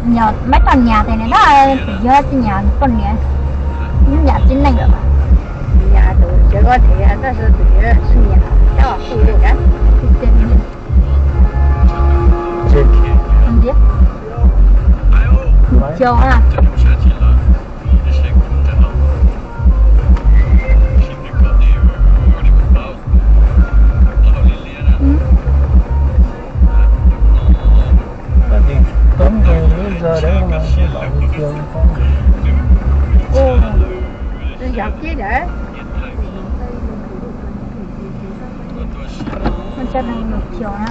Maiv tau nyas tes nws na, tus yog tsis nyas poj niam, nyas tib neeg lawm. Nyas tus cov koj tes tab sis tus cov tsis nyas coj hu li cas. Xyoo a. Ua, yog kiag lawm. Ua tsaug ntau mus xyoo na.